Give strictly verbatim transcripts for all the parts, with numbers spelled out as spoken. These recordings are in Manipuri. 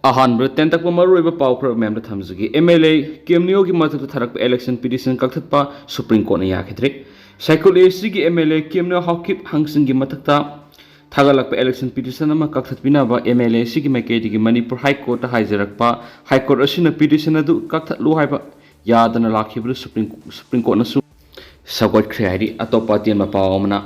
ꯑꯍꯥꯟꯕꯗ ꯇꯦꯟꯇꯛꯄ ꯃꯔꯨꯑꯣꯏꯕ ꯄꯥꯎ ꯈꯔ ꯃꯌꯥꯝꯗ ꯊꯝꯖꯒꯦ꯫ ꯑꯦꯝ ꯑꯦꯜ ꯑꯦ ꯀꯦꯝꯅꯤꯌꯣꯒꯤ ꯃꯊꯛꯇ ꯊꯥꯔꯛꯄ ꯏꯂꯦꯛꯁꯟ ꯄꯤꯇꯤꯁꯟ ꯀꯛꯊꯠꯄ ꯁꯨꯄ꯭ꯔꯤꯝ ꯀꯣꯔꯠꯅ ꯌꯥꯈꯤꯗ꯭ꯔꯦ꯫ ꯁꯥꯏꯀꯨꯜ ꯑꯦ ꯁꯤꯒꯤ ꯑꯦꯝ ꯑꯦꯜ ꯑꯦ ꯀꯦꯝꯅꯤꯌꯣ ꯍꯥꯎꯀꯤꯞ ꯍꯪꯁꯤꯡꯒꯤ ꯃꯊꯛꯇ ꯊꯥꯒꯠꯂꯛꯄ ꯏꯂꯦꯛꯁꯟ ꯄꯤꯇꯤꯁꯟ ꯑꯃ ꯀꯛꯊꯠꯄꯤꯅꯕ ꯑꯦꯝ ꯑꯦꯜ ꯑꯦ ꯑꯁꯤꯒꯤ ꯃꯥꯏꯀꯩꯗꯒꯤ ꯃꯅꯤꯄꯨꯔ ꯍꯥꯏ ꯀꯣꯔꯠꯇ ꯍꯥꯏꯖꯔꯛꯄ, ꯍꯥꯏ ꯀꯣꯔꯠ ꯑꯁꯤꯅ ꯄꯤꯇꯤꯁꯟ ꯑꯗꯨ ꯀꯛꯊꯠꯂꯨ ꯍꯥꯏꯕ ꯌꯥꯗꯅ ꯂꯥꯛꯈꯤꯕꯗꯨ ꯁꯨꯄ꯭ꯔꯤꯝ, ꯁꯨꯄ꯭ꯔꯤꯝ ꯀꯣꯔꯠꯅꯁꯨ ꯁꯧꯒꯠꯈ꯭ꯔꯦ ꯍꯥꯏꯔꯤ꯫ ꯑꯇꯣꯞꯄ ꯑꯇꯦꯟꯕ ꯄꯥꯎ ꯑꯃꯅ,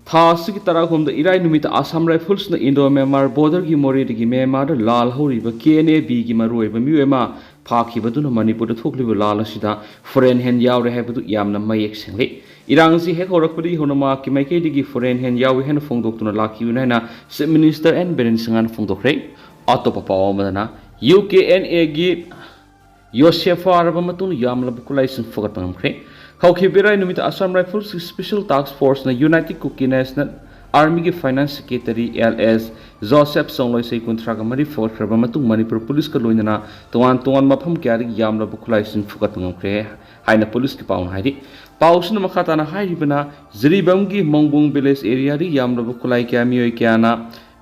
ꯊꯥ ꯑꯁꯤꯒꯤ ꯇꯔꯥꯍꯨꯝꯗ ꯏꯔꯥꯏ ꯅꯨꯃꯤꯠꯇ ꯑꯁꯥꯝ ꯔꯥꯏꯐꯜꯁꯅ ꯏꯟꯗꯣ ꯃ꯭ꯌꯥꯟꯃꯥꯔ ꯕꯣꯔꯗꯔꯒꯤ ꯃꯣꯔꯦꯗꯒꯤ ꯃ꯭ꯌꯥꯟꯃꯥꯔꯗ ꯂꯥꯜ ꯍꯧꯔꯤꯕ ꯀꯦ ꯑꯦꯟ ꯑꯦ ꯕꯤꯒꯤ ꯃꯔꯨꯑꯣꯏꯕ ꯃꯤꯑꯣꯏ ꯑꯃ ꯐꯥꯈꯤꯕꯗꯨꯅ ꯃꯅꯤꯄꯨꯔꯗ ꯊꯣꯛꯂꯤꯕ ꯂꯥꯜ ꯑꯁꯤꯗ ꯐꯣꯔꯦꯟ ꯍꯦꯟ ꯌꯥꯎꯔꯦ ꯍꯥꯏꯕꯗꯨ ꯌꯥꯝꯅ ꯃꯌꯦꯛ ꯁꯦꯡꯂꯦ꯫ ꯏꯔꯥꯡ ꯑꯁꯤ ꯍꯦꯛ ꯍꯧꯔꯛꯄꯗꯒꯤ ꯍꯧꯅ ꯃꯍꯥꯛꯀꯤ ꯃꯥꯏꯀꯩꯗꯒꯤ ꯐꯣꯔꯦꯟ ꯍꯦꯟ ꯌꯥꯎꯏ ꯍꯥꯏꯅ ꯐꯣꯡꯗꯣꯛꯇꯨꯅ ꯂꯥꯛꯈꯤꯕꯅꯤ ꯍꯥꯏꯅ ꯆꯤꯐ ꯃꯤꯅꯤꯁꯇꯔ ꯑꯦꯟ ꯕꯤꯔꯦꯟ ꯁꯤꯡꯍꯅ ꯐꯣꯡꯗꯣꯛꯈ꯭ꯔꯦ꯫ ꯑꯇꯣꯞꯄ ꯄꯥꯎ ꯑꯃꯗꯅ, ꯌꯨ ꯀꯦ ꯑꯦꯟ ꯑꯦꯒꯤ ꯌꯣꯁꯦꯐꯥꯔꯕ ꯃꯇꯨꯡꯗ ꯌꯥꯝꯂꯕ ꯈꯨꯠꯂꯥꯏꯁꯤꯡ ꯐꯨꯒꯠꯄ ꯉꯝꯈ꯭ꯔꯦ꯫ ꯍꯧꯈꯤꯕ ꯏꯔꯥꯏ ꯅꯨꯃꯤꯠꯇ ꯑꯁꯥꯝ ꯔꯥꯏꯐꯜꯁ ꯁ꯭ꯄꯦꯁꯤꯌꯦꯜ ꯇꯥꯁꯛ ꯐꯣꯔꯁꯅ ꯌꯨꯅꯥꯏꯇꯦꯗ ꯀꯨꯀꯤ ꯅꯦꯁꯅꯦꯜ ꯑꯥꯔꯃꯤꯒꯤ ꯐꯥꯏꯅꯥꯟꯁ ꯁꯦꯀ꯭ꯔꯦꯇꯔꯤ ꯑꯦꯜ ꯑꯦꯁ ꯖꯣꯁꯦꯐ ꯆꯣꯡꯂꯣꯏ ꯆꯍꯤ ꯀꯨꯟꯊ꯭ꯔꯥꯒ ꯃꯔꯤ ꯐꯨꯒꯠꯈ꯭ꯔꯕ ꯃꯇꯨꯡ ꯃꯅꯤꯄꯨꯔ ꯄꯨꯂꯤꯁꯀ ꯂꯣꯏꯅꯅ ꯇꯣꯉꯥꯟ ꯇꯣꯉꯥꯟꯕ ꯃꯐꯝ ꯀꯌꯥꯗꯒꯤ ꯌꯥꯝꯂꯕ ꯈꯨꯠꯂꯥꯏꯁꯤꯡ ꯐꯨꯒꯠꯄ ꯉꯝꯈ꯭ꯔꯦ ꯍꯥꯏꯅ ꯄꯨꯂꯤꯁꯀꯤ ꯄꯥꯎꯅ ꯍꯥꯏꯔꯤ꯫ ꯄꯥꯎꯁꯤꯅ ꯃꯈꯥ ꯇꯥꯅ ꯍꯥꯏꯔꯤꯕꯅ, ꯖꯤꯔꯤꯕꯥꯝꯒꯤ ꯃꯣꯡꯕꯨꯡ ꯚꯤꯂꯦꯖ ꯑꯦꯔꯤꯌꯥꯗꯒꯤ ꯌꯥꯝꯂꯕ ꯈꯨꯠꯂꯥꯏ ꯀꯌꯥ ꯃꯤꯑꯣꯏ ꯀꯌꯥꯅ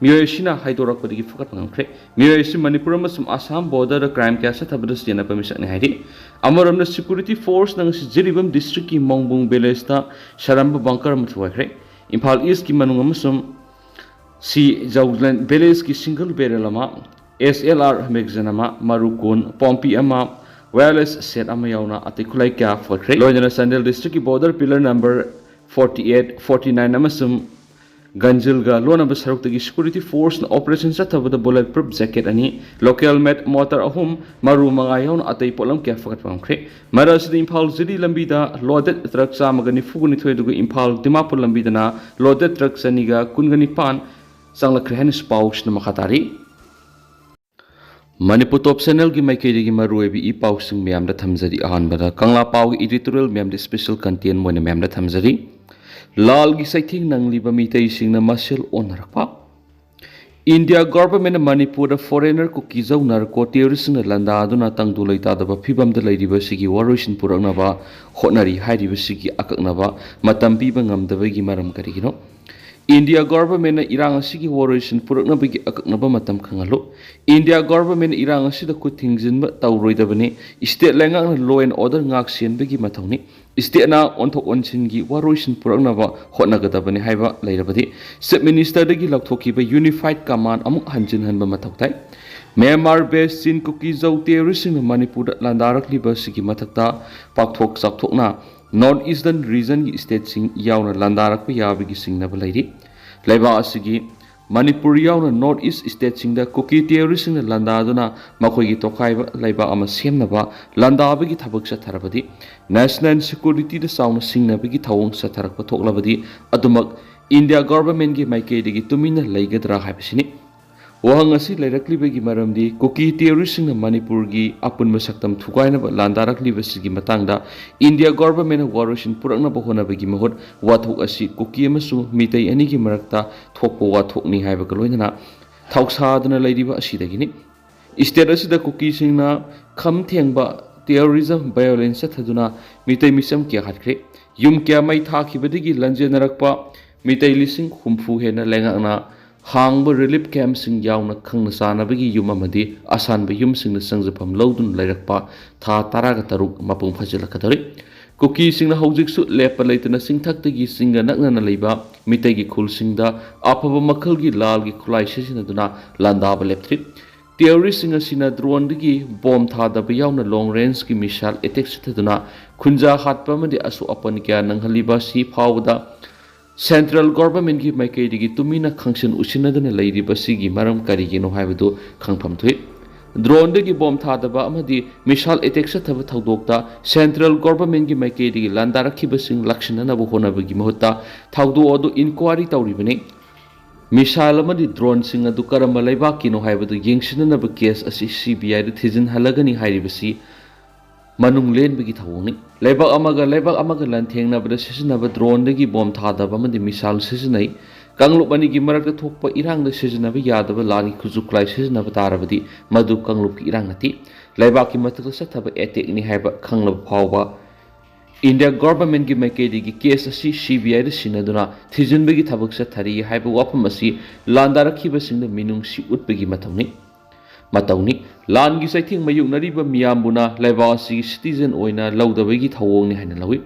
ꯃꯤꯑꯣꯏ ꯑꯁꯤꯅ ꯍꯥꯏꯗꯣꯔꯛꯄꯗꯒꯤ ꯐꯨꯒꯠꯄ ꯉꯝꯈ꯭ꯔꯦ꯫ ꯃꯤꯑꯣꯏ ꯑꯁꯤ ꯃꯅꯤꯄꯨꯔ ꯑꯃꯁꯨꯡ ꯑꯁꯥꯝ ꯕꯣꯔꯗꯔꯗ ꯀ꯭ꯔꯥꯏꯝ ꯀꯌꯥ ꯆꯠꯊꯕꯗ ꯆꯦꯟꯅꯕ ꯃꯤꯁꯛꯅꯤ ꯍꯥꯏꯔꯤ꯫ ꯑꯃꯔꯣꯝꯗ ꯁꯦꯀ꯭ꯌꯨꯔꯤꯇꯤ ꯐꯣꯔꯁꯅ ꯉꯁꯤ ꯖꯤꯔꯤꯕꯥꯝ ꯗꯤꯁꯇ꯭ꯔꯤꯛꯀꯤ ꯃꯣꯡꯕꯨꯡ ꯚꯤꯂꯦꯖꯇ ꯁꯔꯝꯕ ꯕꯪꯀꯔ ꯑꯃ ꯊꯨꯒꯥꯏꯈ꯭ꯔꯦ꯫ ꯏꯝꯐꯥꯜ ꯏꯁꯀꯤ ꯃꯅꯨꯡ ꯑꯃꯁꯨꯡ ꯁꯤ ꯖꯧꯂꯦꯟ ꯚꯤꯂꯦꯖꯀꯤ ꯁꯤꯡꯒꯜ ꯕꯦꯔꯦꯜ ꯑꯃ, ꯑꯦꯁ ꯑꯦꯜ ꯑꯥꯔ ꯃꯦꯒꯖꯤꯟ ꯑꯃ, ꯃꯔꯨ ꯀꯨꯟ, ꯄꯣꯝꯄꯤ ꯑꯃ, ꯋꯥꯌꯔꯂꯦꯁ ꯁꯦꯠ ꯑꯃ ꯌꯥꯎꯅ ꯑꯇꯩ ꯈꯨꯠꯂꯥꯏ ꯀꯌꯥ ꯐꯒꯠꯈ꯭ꯔꯦ꯫ ꯂꯣꯏꯅꯅ ꯆꯥꯟꯗꯦꯜ ꯗꯤꯁꯇ꯭ꯔꯤꯛꯀꯤ border pillar number forty eight, forty nine ꯑꯃꯁꯨꯡ ꯒꯟꯖꯤꯜꯒ ꯂꯣꯟꯅꯕ ꯁꯔꯨꯛꯇꯒꯤ ꯁꯦꯀ꯭ꯌꯨꯔꯤꯇꯤ ꯐꯣꯔꯁꯅ ꯑꯣꯄꯔꯦꯁꯟ ꯆꯠꯊꯕꯗ ꯕꯨꯂꯦꯠ ꯄ꯭ꯔꯨꯐ ꯖꯦꯀꯦꯠ ꯑꯅꯤ, ꯂꯣꯀꯦꯜ ꯃꯦꯗ ꯃꯣꯇꯔ ꯑꯍꯨꯝ, ꯃꯔꯨ ꯃꯉꯥ ꯌꯥꯎꯅ ꯑꯇꯩ ꯄꯣꯠꯂꯝ ꯀꯌꯥ ꯐꯒꯠꯄ ꯉꯝꯈ꯭ꯔꯦ꯫ ꯃꯔꯛ ꯑꯁꯤꯗ ꯏꯝꯐꯥꯜ ꯖꯤꯔꯤ ꯂꯝꯕꯤꯗ ꯂꯣꯗꯦꯗ ꯇ꯭ꯔꯛ ꯆꯥꯝꯃꯒ ꯅꯤꯐꯨꯒ ꯅꯤꯊꯣꯏ, ꯑꯗꯨꯒ ꯏꯝꯐꯥꯜ ꯗꯤꯃꯥꯄꯨꯔ ꯂꯝꯕꯤꯗꯅ ꯂꯣꯗꯦꯗ ꯇ꯭ꯔꯛ ꯆꯅꯤꯒ ꯀꯨꯟꯒ ꯅꯤꯄꯥꯟ ꯆꯪꯂꯛꯈ꯭ꯔꯦ ꯍꯥꯏꯅꯁꯨ ꯄꯥꯎꯁꯤꯅ ꯃꯈꯥ ꯇꯥꯔꯤ꯫ ꯃꯅꯤꯄꯨꯔ ꯇꯣꯞ ꯆꯦꯅꯦꯜꯒꯤ ꯃꯥꯏꯀꯩꯗꯒꯤ ꯃꯔꯨꯑꯣꯏꯕ ꯏ ꯄꯥꯎꯁꯤꯡ ꯃꯌꯥꯝꯗ ꯊꯝꯖꯔꯤ꯫ ꯑꯍꯥꯟꯕꯗ ꯀꯪꯂꯥ ꯄꯥꯎꯒꯤ ꯏꯗꯤꯇꯣꯔꯤꯌꯦꯜ ꯃꯌꯥꯝꯗ ꯁ꯭ꯄꯦꯁꯦꯜ ꯀꯟꯇꯦꯟ ꯑꯣꯏꯅ ꯃꯌꯥꯝꯗ ꯊꯝꯖꯔꯤ꯫ ꯂꯥꯜꯒꯤ ꯆꯩꯊꯦꯡ ꯅꯪꯂꯤꯕ ꯃꯤꯇꯩꯁꯤꯡꯅ ꯃꯁꯦꯜ ꯑꯣꯟꯅꯔꯛꯄ꯫ ꯏꯟꯗꯤꯌꯥ ꯒꯚꯔꯟꯃꯦꯟꯠꯅ ꯃꯅꯤꯄꯨꯔꯗ ꯐꯣꯔꯦꯅꯔ ꯀꯨꯀꯤꯖꯧ ꯅꯥꯔꯀꯣ ꯇꯦꯔꯣꯔꯤꯁ꯭ꯠꯁꯤꯡꯅ ꯂꯥꯟꯗꯥꯗꯨꯅ ꯇꯪꯗꯨ ꯂꯩꯇꯥꯗꯕ ꯐꯤꯚꯝꯗ ꯂꯩꯔꯤꯕꯁꯤꯒꯤ ꯋꯥꯔꯣꯏꯁꯤꯟ ꯄꯨꯔꯛꯅꯕ ꯍꯣꯠꯅꯔꯤ ꯍꯥꯏꯔꯤꯕꯁꯤꯒꯤ ꯑꯀꯛꯅꯕ ꯃꯇꯝ ꯄꯤꯕ ꯉꯝꯗꯕꯒꯤ ꯃꯔꯝ ꯀꯔꯤꯒꯤꯅꯣ? ꯏꯟꯗꯤꯌꯥ ꯒꯣꯚꯔꯟꯃꯦꯟꯠꯅ ꯏꯔꯥꯡ ꯑꯁꯤꯒꯤ ꯋꯥꯔꯣꯏꯁꯤꯟ ꯄꯨꯔꯛꯅꯕꯒꯤ ꯑꯀꯛꯅꯕ ꯃꯇꯝ ꯈꯪꯍꯜꯂꯨ꯫ ꯏꯟꯗꯤꯌꯥ ꯒꯣꯚꯔꯟꯃꯦꯟꯠꯅ ꯏꯔꯥꯡ ꯑꯁꯤꯗ ꯈꯨꯠ ꯊꯤꯡꯖꯤꯟꯕ ꯇꯧꯔꯣꯏꯗꯕꯅꯤ꯫ ꯁ꯭ꯇꯦꯠ ꯂꯩꯉꯥꯛꯅ law and order ꯉꯥꯛ ꯁꯦꯟꯕꯒꯤ ꯃꯊꯧꯅꯤ꯫ ꯁ꯭ꯇꯦꯠꯅ ꯑꯣꯟꯊꯣꯛ ꯑꯣꯟꯁꯤꯟꯒꯤ ꯋꯥꯔꯣꯏꯁꯤꯟ ꯄꯨꯔꯛꯅꯕ ꯍꯣꯠꯅꯒꯗꯕꯅꯤ ꯍꯥꯏꯕ ꯂꯩꯔꯕꯗꯤ ꯆꯤꯐ ꯃꯤꯅꯤꯁꯇꯔꯗꯒꯤ ꯂꯧꯊꯣꯛꯈꯤꯕ ꯌꯨꯅꯤꯐꯥꯏꯗ ꯀꯃꯥꯟꯗ ꯑꯃꯨꯛ ꯍꯟꯖꯤꯟꯍꯟꯕ ꯃꯊꯧ ꯇꯥꯏ꯫ ꯃ꯭ꯌꯥꯟꯃꯥꯔ ꯕꯦꯁ ꯆꯤꯟ ꯀꯨꯀꯤ ꯖꯧ ꯇꯦꯔꯣꯔꯤꯁꯁꯤꯡꯅ ꯃꯅꯤꯄꯨꯔꯗ ꯂꯥꯟꯗꯥꯔꯛꯂꯤꯕ ꯑꯁꯤꯒꯤ ꯃꯊꯛꯇ ꯄꯥꯛꯊꯣꯛ ꯆꯥꯎꯊꯣꯛꯅ ꯅꯣꯔꯠ ꯏꯁꯇꯔꯟ ꯔꯤꯖꯟꯒꯤ ꯁ꯭ꯇꯦꯠꯁꯤꯡ ꯌꯥꯎꯅ ꯂꯥꯟꯗꯥꯔꯛꯄ ꯌꯥꯕꯒꯤ ꯆꯤꯡꯅꯕ ꯂꯩꯔꯤ꯫ ꯂꯩꯕꯥꯛ ꯑꯁꯤꯒꯤ ꯃꯅꯤꯄꯨꯔ ꯌꯥꯎꯅ ꯅꯣꯔꯠ ꯏꯁ ꯁ꯭ꯇꯦꯠꯁꯤꯡꯗ ꯀꯨꯀꯤ ꯇꯦꯔꯣꯔꯤꯁꯁꯤꯡꯅ ꯂꯥꯟꯗꯥꯗꯨꯅ ꯃꯈꯣꯏꯒꯤ ꯇꯣꯈꯥꯏꯕ ꯂꯩꯕꯥꯛ ꯑꯃ ꯁꯦꯝꯅꯕ ꯂꯥꯟꯗꯥꯕꯒꯤ ꯊꯕꯛ ꯆꯠꯊꯔꯕꯗꯤ ꯅꯦꯁꯅꯦꯜ ꯁꯦꯀ꯭ꯌꯨꯔꯤꯇꯤꯗ ꯆꯥꯎꯅ ꯁꯤꯡꯅꯕꯒꯤ ꯊꯧꯑꯣꯡ ꯆꯠꯊꯔꯛꯄ ꯊꯣꯛꯂꯕꯗꯤ ꯑꯗꯨꯃꯛ ꯏꯟꯗꯤꯌꯥ ꯒꯣꯚꯔꯟꯃꯦꯟꯠꯀꯤ ꯃꯥꯏꯀꯩꯗꯒꯤ ꯇꯨꯃꯤꯟꯅ ꯂꯩꯒꯗ꯭ꯔꯥ ꯍꯥꯏꯕꯁꯤꯅꯤ꯫ ꯋꯥꯍꯪ ꯑꯁꯤ ꯂꯩꯔꯛꯂꯤꯕꯒꯤ ꯃꯔꯝꯗꯤ ꯀꯨꯀꯤ ꯇꯦꯔꯣꯔꯤꯁꯁꯤꯡꯅ ꯃꯅꯤꯄꯨꯔꯒꯤ ꯑꯄꯨꯟꯕ ꯁꯛꯇꯝ ꯊꯨꯒꯥꯏꯅꯕ ꯂꯥꯟꯗꯥꯔꯛꯂꯤꯕꯁꯤꯒꯤ ꯃꯇꯥꯡꯗ ꯏꯟꯗꯤꯌꯥ ꯒꯣꯚꯔꯟꯃꯦꯟꯠꯅ ꯋꯥꯔꯣꯏꯁꯤꯟ ꯄꯨꯔꯛꯅꯕ ꯍꯣꯠꯅꯕꯒꯤ ꯃꯍꯨꯠ ꯋꯥꯊꯣꯛ ꯑꯁꯤ ꯀꯨꯀꯤ ꯑꯃꯁꯨꯡ ꯃꯤꯇꯩ ꯑꯅꯤꯒꯤ ꯃꯔꯛꯇ ꯊꯣꯛꯄ ꯋꯥꯊꯣꯛꯅꯤ ꯍꯥꯏꯕꯒ ꯂꯣꯏꯅꯅ ꯊꯧꯁꯥꯗꯨꯅ ꯂꯩꯔꯤꯕ ꯑꯁꯤꯗꯒꯤꯅꯤ꯫ ꯁ꯭ꯇꯦꯠ ꯑꯁꯤꯗ ꯀꯨꯀꯤꯁꯤꯡꯅ ꯈꯝ ꯊꯦꯡꯕ ꯇꯦꯔꯣꯔꯤꯖꯝ ꯚꯥꯏꯑꯣꯂꯦꯟꯁ ꯆꯠꯊꯗꯨꯅ ꯃꯤꯇꯩ ꯃꯤꯆꯝ ꯀꯌꯥ ꯍꯥꯠꯈ꯭ꯔꯦ꯫ ꯌꯨꯝ ꯀꯌꯥ ꯃꯩ ꯊꯥꯈꯤꯕꯗꯒꯤ ꯂꯟꯖꯦꯟꯅꯔꯛꯄ ꯃꯤꯇꯩ ꯂꯤꯁꯤꯡ ꯍꯨꯝꯐꯨ ꯍꯦꯟꯅ ꯂꯩꯉꯥꯛꯅ ꯍꯥꯡꯕ ꯔꯤꯂꯤꯐ ꯀꯦꯝꯞꯁꯤꯡ ꯌꯥꯎꯅ ꯈꯪꯅ ꯆꯥꯅꯕꯒꯤ ꯌꯨꯝ ꯑꯃꯗꯤ ꯑꯁꯥꯟꯕ ꯌꯨꯝꯁꯤꯡꯗ ꯆꯪꯖꯐꯝ ꯂꯧꯗꯨꯅ ꯂꯩꯔꯛꯄ ꯊꯥ ꯇꯔꯥꯒ ꯇꯔꯨꯛ ꯃꯄꯨꯡ ꯐꯥꯖꯤꯜꯂꯛꯀꯗꯧꯔꯤ꯫ ꯀꯨꯀꯤꯁꯤꯡꯅ ꯍꯧꯖꯤꯛꯁꯨ ꯂꯦꯞꯄ ꯂꯩꯇꯅ ꯆꯤꯡꯊꯛꯇꯒꯤ ꯆꯤꯡꯒ ꯅꯛꯅꯅ ꯂꯩꯕ ꯃꯤꯇꯩꯒꯤ ꯈꯨꯜꯁꯤꯡꯗ ꯑꯐꯕ ꯃꯈꯜꯒꯤ ꯂꯥꯜꯒꯤ ꯈꯨꯠꯂꯥꯏ ꯁꯤꯖꯤꯟꯅꯗꯨꯅ ꯂꯥꯟꯗꯥꯕ ꯂꯦꯞꯇ꯭ꯔꯤ꯫ ꯇꯦꯔꯣꯔꯤꯁꯁꯤꯡ ꯑꯁꯤꯅ ꯗ꯭ꯔꯣꯟꯗꯒꯤ ꯕꯣꯝ ꯊꯥꯗꯕ ꯌꯥꯎꯅ ꯂꯣꯡ ꯔꯦꯟꯖꯀꯤ ꯃꯤꯁꯥꯏꯜ ꯑꯦꯇꯦꯛ ꯆꯠꯊꯗꯨꯅ ꯈꯨꯟꯖꯥ ꯍꯥꯠꯄ ꯑꯃꯗꯤ ꯑꯁꯣꯛ ꯑꯄꯟ ꯀꯌꯥ ꯅꯪꯍꯜꯂꯤꯕ ꯑꯁꯤ ꯐꯥꯎꯕꯗ ꯁꯦꯟꯇ꯭ꯔꯦꯜ ꯒꯣꯚꯔꯟꯃꯦꯟꯠꯀꯤ ꯃꯥꯏꯀꯩꯗꯒꯤ ꯇꯨꯃꯤꯟꯅ ꯈꯪꯁꯤꯟ ꯎꯁꯤꯟꯅꯗꯨꯅ ꯂꯩꯔꯤꯕ ꯑꯁꯤꯒꯤ ꯃꯔꯝ ꯀꯔꯤꯒꯤꯅꯣ ꯍꯥꯏꯕꯗꯨ ꯈꯪꯐꯝ ꯊꯣꯛꯏ꯫ ꯗ꯭ꯔꯣꯟꯗꯒꯤ ꯕꯣꯝ ꯊꯥꯗꯕ ꯑꯃꯗꯤ ꯃꯤꯁꯥꯏꯜ ꯑꯦꯇꯦꯛ ꯆꯠꯊꯕ ꯊꯧꯗꯣꯛꯇ ꯁꯦꯟꯇ꯭ꯔꯦꯜ ꯒꯣꯚꯔꯟꯃꯦꯟꯠꯀꯤ ꯃꯥꯏꯀꯩꯗꯒꯤ ꯂꯥꯟꯗꯥꯔꯛꯈꯤꯕꯁꯤꯡ ꯂꯥꯛꯁꯤꯟꯅꯅꯕ ꯍꯣꯠꯅꯕꯒꯤ ꯃꯍꯨꯠꯇ ꯊꯧꯗꯣꯛ ꯑꯗꯨ ꯏꯟꯀ꯭ꯋꯥꯏꯔꯤ ꯇꯧꯔꯤꯕꯅꯤ꯫ ꯃꯤꯁꯥꯏꯜ ꯑꯃꯗꯤ ꯗ꯭ꯔꯣꯟꯁꯤꯡ ꯑꯗꯨ ꯀꯔꯝꯕ ꯂꯩꯕꯥꯛꯀꯤꯅꯣ ꯍꯥꯏꯕꯗꯨ ꯌꯦꯡꯁꯤꯟꯅꯅꯕ ꯀꯦꯁ ꯑꯁꯤ ꯁꯤ ꯕꯤ ꯑꯥꯏꯗ ꯊꯤꯖꯤꯟꯍꯜꯂꯒꯅꯤ ꯍꯥꯏꯔꯤꯕꯁꯤ ꯃꯅꯨꯡ ꯂꯦꯟꯕꯒꯤ ꯊꯧꯑꯣꯡꯅꯤ꯫ ꯂꯩꯕꯥꯛ ꯑꯃꯒ ꯂꯩꯕꯥꯛ ꯑꯃꯒ ꯂꯥꯟꯊꯦꯡꯅꯕꯗ ꯁꯤꯖꯤꯟꯅꯕ ꯗ꯭ꯔꯣꯟꯗꯒꯤ ꯕꯣꯝ ꯊꯥꯗꯕ ꯑꯃꯗꯤ ꯃꯤꯁꯥꯏꯜ ꯁꯤꯖꯤꯟꯅꯩ꯫ ꯀꯥꯡꯂꯨꯞ ꯑꯅꯤꯒꯤ ꯃꯔꯛꯇ ꯊꯣꯛꯄ ꯏꯔꯥꯡꯗ ꯁꯤꯖꯤꯟꯅꯕ ꯌꯥꯗꯕ ꯂꯥꯟꯒꯤ ꯈꯨꯠꯁꯨ ꯈꯨꯠꯂꯥꯏ ꯁꯤꯖꯤꯟꯅꯕ ꯇꯥꯔꯕꯗꯤ ꯃꯗꯨ ꯀꯥꯡꯂꯨꯞꯀꯤ ꯏꯔꯥꯡ ꯅꯠꯇꯦ꯫ ꯂꯩꯕꯥꯛꯀꯤ ꯃꯊꯛꯇ ꯆꯠꯊꯕ ꯑꯦꯇꯦꯛꯅꯤ ꯍꯥꯏꯕ ꯈꯪꯂꯕ ꯐꯥꯎꯕ ꯏꯟꯗꯤꯌꯥ ꯒꯣꯚꯔꯟꯃꯦꯟꯠꯀꯤ ꯃꯥꯏꯀꯩꯗꯒꯤ ꯀꯦꯁ ꯑꯁꯤ ꯁꯤ ꯕꯤ ꯑꯥꯏꯗ ꯁꯤꯟꯅꯗꯨꯅ ꯊꯤꯖꯤꯟꯕꯒꯤ ꯊꯕꯛ ꯆꯠꯊꯔꯤ ꯍꯥꯏꯕ ꯋꯥꯐꯝ ꯑꯁꯤ ꯂꯥꯟꯗꯥꯔꯛꯈꯤꯕꯁꯤꯡꯗ ꯃꯤꯅꯨꯡꯁꯤ ꯎꯠꯄꯒꯤ ꯃꯊꯧꯅꯤ꯫ ꯃꯇꯧꯅꯤ꯫ ꯂꯥꯟꯒꯤ ꯆꯩꯊꯦꯡ ꯃꯥꯌꯣꯛꯅꯔꯤꯕ ꯃꯤꯌꯥꯝꯕꯨꯅ ꯂꯩꯕꯥꯛ ꯑꯁꯤꯒꯤ ꯁꯤꯇꯤꯖꯟ ꯑꯣꯏꯅ ꯂꯧꯗꯕꯒꯤ ꯊꯧꯑꯣꯡꯅꯤ ꯍꯥꯏꯅ ꯂꯧꯏ꯫